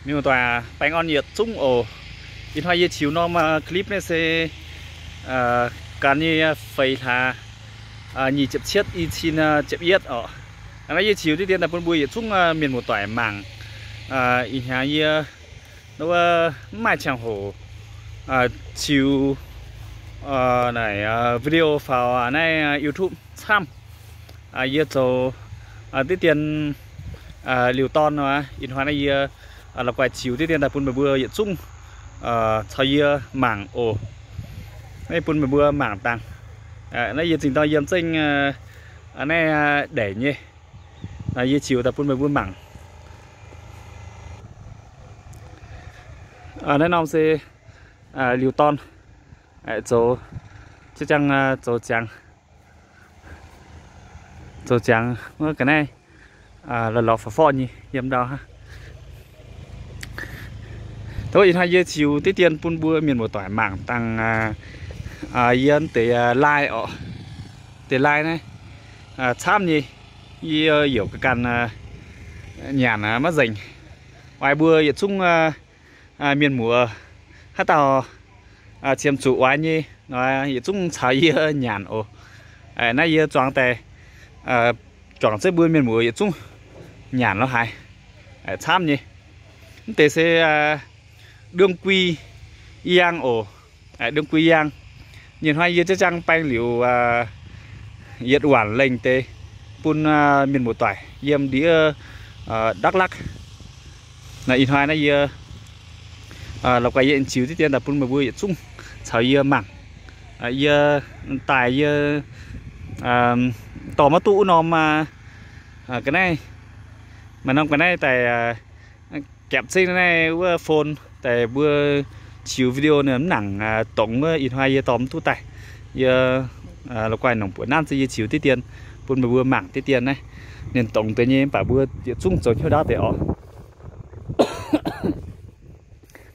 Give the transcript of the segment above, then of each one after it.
Mienh muoz-doic, baengh orn yietc zungv oc. Ih hnoi yie ziux norm clip naaiv se ganh nyei feix hlaax nyic ziepc cietv, i cin ziepc yietv oc. Naaiv yie ziux diqv dien daaih bun mbuo yietc zungv mienh muoz-doic mangc. Ih hnyangx yie wuov mv maaih ziangh hoc ziux naaic video faaux naaiv YouTube camv. Yie zoux diqv dien liuz dorn nor, ih hnoi naaiv yie la'guaih ziux diqv dien daaih bun meih mbuo yietc zungv caux yie mangc oc. Naaiv bun meih mbuo mangc dangh. Naaiv yie zinh dorn yiem zengv naaiv ndeic nyei. Yie ziux daaih bun meih mbuo mangc. Naaiv norm se liuz dorn zoux, ziex ziangh zoux ziangx, zoux ziangx wuov ga'naaiv lorz lorz forv forv nyei yiem ndau hnangv. Dongh ih hnoi yie ziux diqv dien bun mbuo mienh muoz-doic mangc dangh yie deix lai oc. Deix lai naaiv camv nyei, yie youc ga'ganh nyanc maiv nzengc. Oix mbuo yietc zungv mienh muoz haaix dauh qiemx zuqc oix nyei, yietc zungv caux yie nyanc oc. Naaiv yie zuangx daaih juangc zengv mbuo mienh muoz yietc zungv nyanc lorz haaix camv nyei. Mv deix se đương quy yang oc. Đương quy yang, nyei hnoi yie ziex ziangh baeng liuz yietc waanc lengh deix bun mienh muoz-doic yiem ndiev Đắk Lắk. Ih hnoi naaiv yie la'guaih yie ziux diqv dien daaih bun meih mbuo yietc zungv caux yie mangc. Yie daaih yie dorh maiv duqv wuov norm ga'naaiv, maaih norm ga'naaiv daaih gaapv zengv naaiv wuov phone daaih mbuo ziux video ninh mv nangc dongz wuov, ih hnoi yie dorh mv duqv daaih. Yie la'guaih nongc buoc nanv se yie ziux diqv dien bun meih mbuo mangc diqv dien naaiv. Ninh dongz deix nyei mv baac mbuo yietc zungv zoux hnyouv ndaauv deix oc.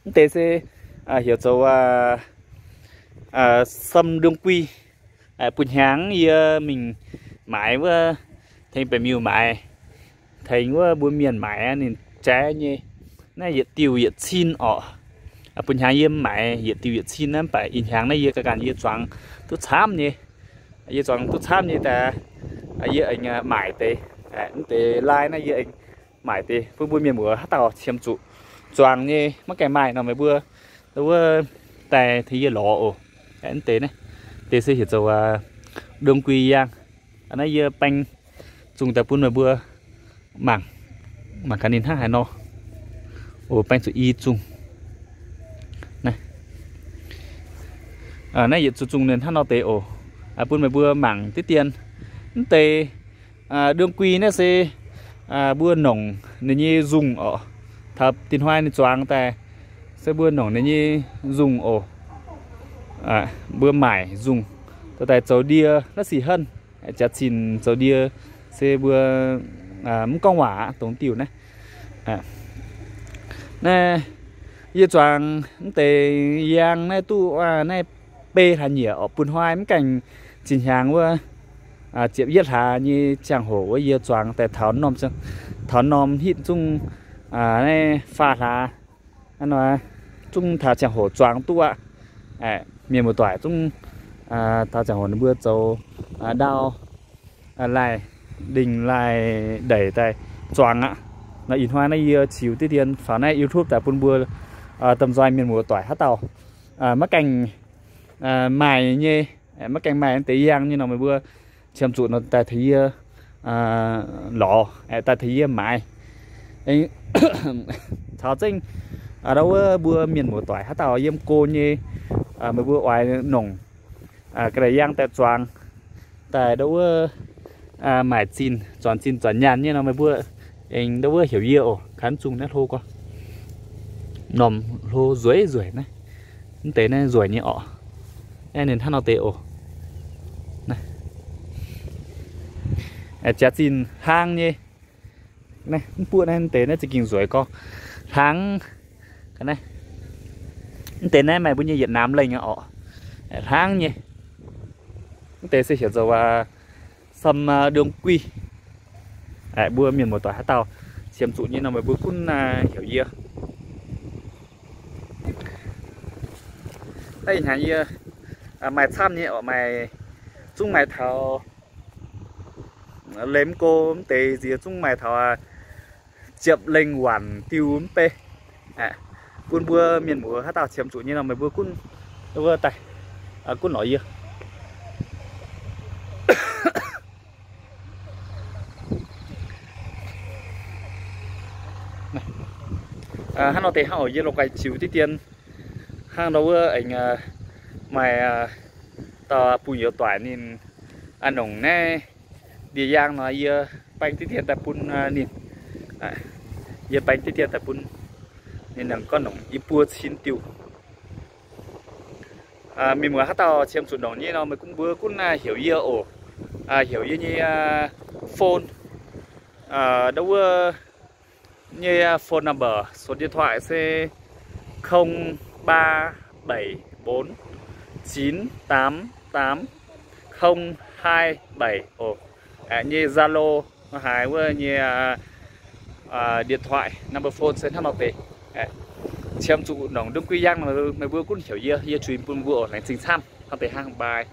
Mv deix se heuc zoux sâm đương quy. Bun hnyangx yie mingh maaiz wuov, tengx baeqc miuc maaiz, tengx wuov mbuo mienh maaiz ninh jaaix nyei. Naaiv yietc diuh yietc cin oc. Bun hnyangx yie maaiz yietc diuh yietc cin naaiv, mv baac ih hnyangx naaiv yie ga'ganh yie zuangx duqv camv nyei. Yie zuangx duqv camv nyei daaih yie aengx maaic deix. Mv deix lai naaiv yie aengx maaic deix bun mbuo mienh muoz haaix dauh qiemx zuqc zuangx nyei maiv gaengh maaih nor, meih mbuo wuov daaih tengx yie lorz oc. Mv deix naaiv, deix se heuc zoux đương quy yang. Naaiv yie baeng zungh daaih bun meih mbuo mangc, mangc gaax ninh hnangv haaix nor. Oc, baeng zuqc i zungh. Naaiv yietc zungh zungh ninh hnangv nor deix oc. Bun meih mbuo mangc diqv dien. Mv deix đương quy naaiv se mbuo nongc ninh nyei nzungh oc. Taux dinh hnoi ninh zuangx daaih se mbuo nongc ninh nyei nzungh oc. Mbuo maaic nzungh daaih zoux ndie naaiv sic henv. Jaax-zinh zoux ndie se mbuo mv gorngv waac aqv, dongh diuh naaiv. Naaiv yie zuangx mv deix yang naaiv duqv naaiv beiv hlaax nyieqc oc. Bun hnoi mv gaengh zinh hnyangx wuov ziepc yietv hlaax nyei ziangh hoc wuov yie zuangx daaih taux norm, taux norm hitv zungv naaiv faah hlaax. Hnangv nor zungv taux ziangh hoc zuangx duqv aqv. Mienh muoz-doic zungv taux ziangh hoc ninh mbuo zoux ndau, laih ndingh laih ndeic daaih zuangx aqv. Nor ih hnoi naaiv yie ziux diqv dien faaux naaiv YouTube daaih bun mbuo domh nzoih mienh muoz-doic haaix dauh maiv gaengh maaih nyei, maiv gaengh maaih deix yang nyei nor, meih mbuo qiemx zuqc nor daaih tengx yie lorz, daaih tengx yie maaiz. Caux zengv ndau wuov mbuo mienh muoz-doic haaix dauh yiem go nyei, meih mbuo oix nongc ga'naaiv yang daaih zuangx daaih ndau wuov maaic zinh, zuangx zinh zuangx nyaanh nyei nor, meih mbuo aengx ndau wuov heuc yie oc. Kaav zungh naaiv hlo gorx, norm hlo nzueic nzueic naaiv. Mv deix naaiv nzueic nyei orqc. Naaiv ninh hnangv nor deix oc. Jaax zinh hlang nyei. Naaiv mv buoqv naaiv deix naaiv za'gengh nzueic gorx. Hlang. Mv deix naaiv maaih mbuo nyei yietc naamh lengh orqc. Hlang nyei. Mv deix se heuc zoux sâm đương quy. Mbuo mienh muoz-doic haaix dauh qiemx zuqc nyei nor, meih mbuo gunv heuc yie. Naaiv ih hnyangx yie maaih camv nyei orqc, maaih zungv maaih taux lemh go mv deix nziex zungv maaih taux ziepc lengh waanc diuh mv bei. Bun mbuo mienh muoz haaix dauh qiemx zuqc nyei nor meih mbuo gunv wuov daaih, gunv lorz yie. Hnangv nor deix hnangv oc, yie lorz guaix ziux diqv dien hnangv nor wuov aengx maaih dauh bungx youz doic ninh nongc naaiv ndie-yaang nor, yie baeng diqv dien daaih bun ninh. Yie baeng diqv dien daaih bun ninh, nongc gorngv nongc i buo cin diuh. Mienh muoz haaix dauh qiemx zuqc nongc nyei nor meih gunv, mbuo gunv heuc yie oc. Heuc yie nyei phone, ndau wuov nyei phone number, số điện thoại se không ba bảy bốn chín tám tám không hai bảy oc. Nyei Zalo haaix wuov nyei điện thoại number phone se hnangv nor deix. Qiemx zuqc nongc ndongc guiv yangh nor meih mbuo gunv heuc yie, yie zuiz bun mbuo oc. Laengz zingh camv, hnangv deix hnangv, bye.